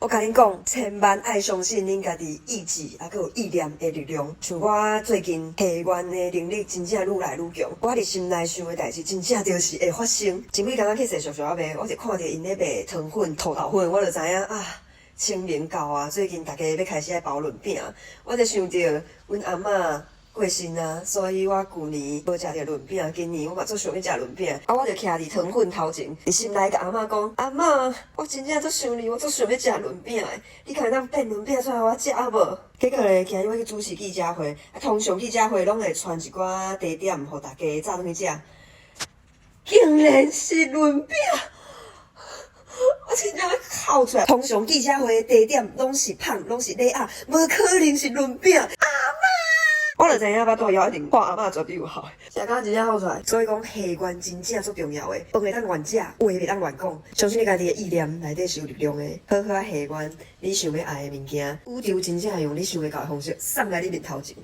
我共恁講，千萬愛相信恁家己意志，抑閣有意念的力量。像我最近還願的能力真正愈來愈強，我佇心內想的代誌，真正就是會發生。前幾工去踅俗俗仔賣，我就看著𪜶咧賣腸粉、土豆粉，我就知影啊，清明到啊，最近逐家欲開始愛包潤餅，我就想著阮阿嬤過身啊，所以我舊年無食著潤餅，今年我嘛足想欲食潤餅，啊，我就徛佇腸粉頭前，佇心內共阿嬤講：阿嬤，我真正足想你，我足想欲食潤餅的，你看會當變潤餅出來予我食好無？結果咧，今日我去主持記者會，啊，通常記者會攏會傳一寡茶點，予大家早轉去食，竟然是潤餅！我真正欲哭出來。通常記者會的茶點攏是麭，攏是禮盒，無可能是潤餅。阿嬤！我就知影腹肚枵一定看阿嬤絕對有效的，食甲真正哭出來。所以講，還願真正足重要的，飯會當亂食，話袂當亂講。相信你家己的意念內底是有力量的，好好仔還願你想欲愛的物件，宇宙真正會用你想袂到的方式送來你面頭前。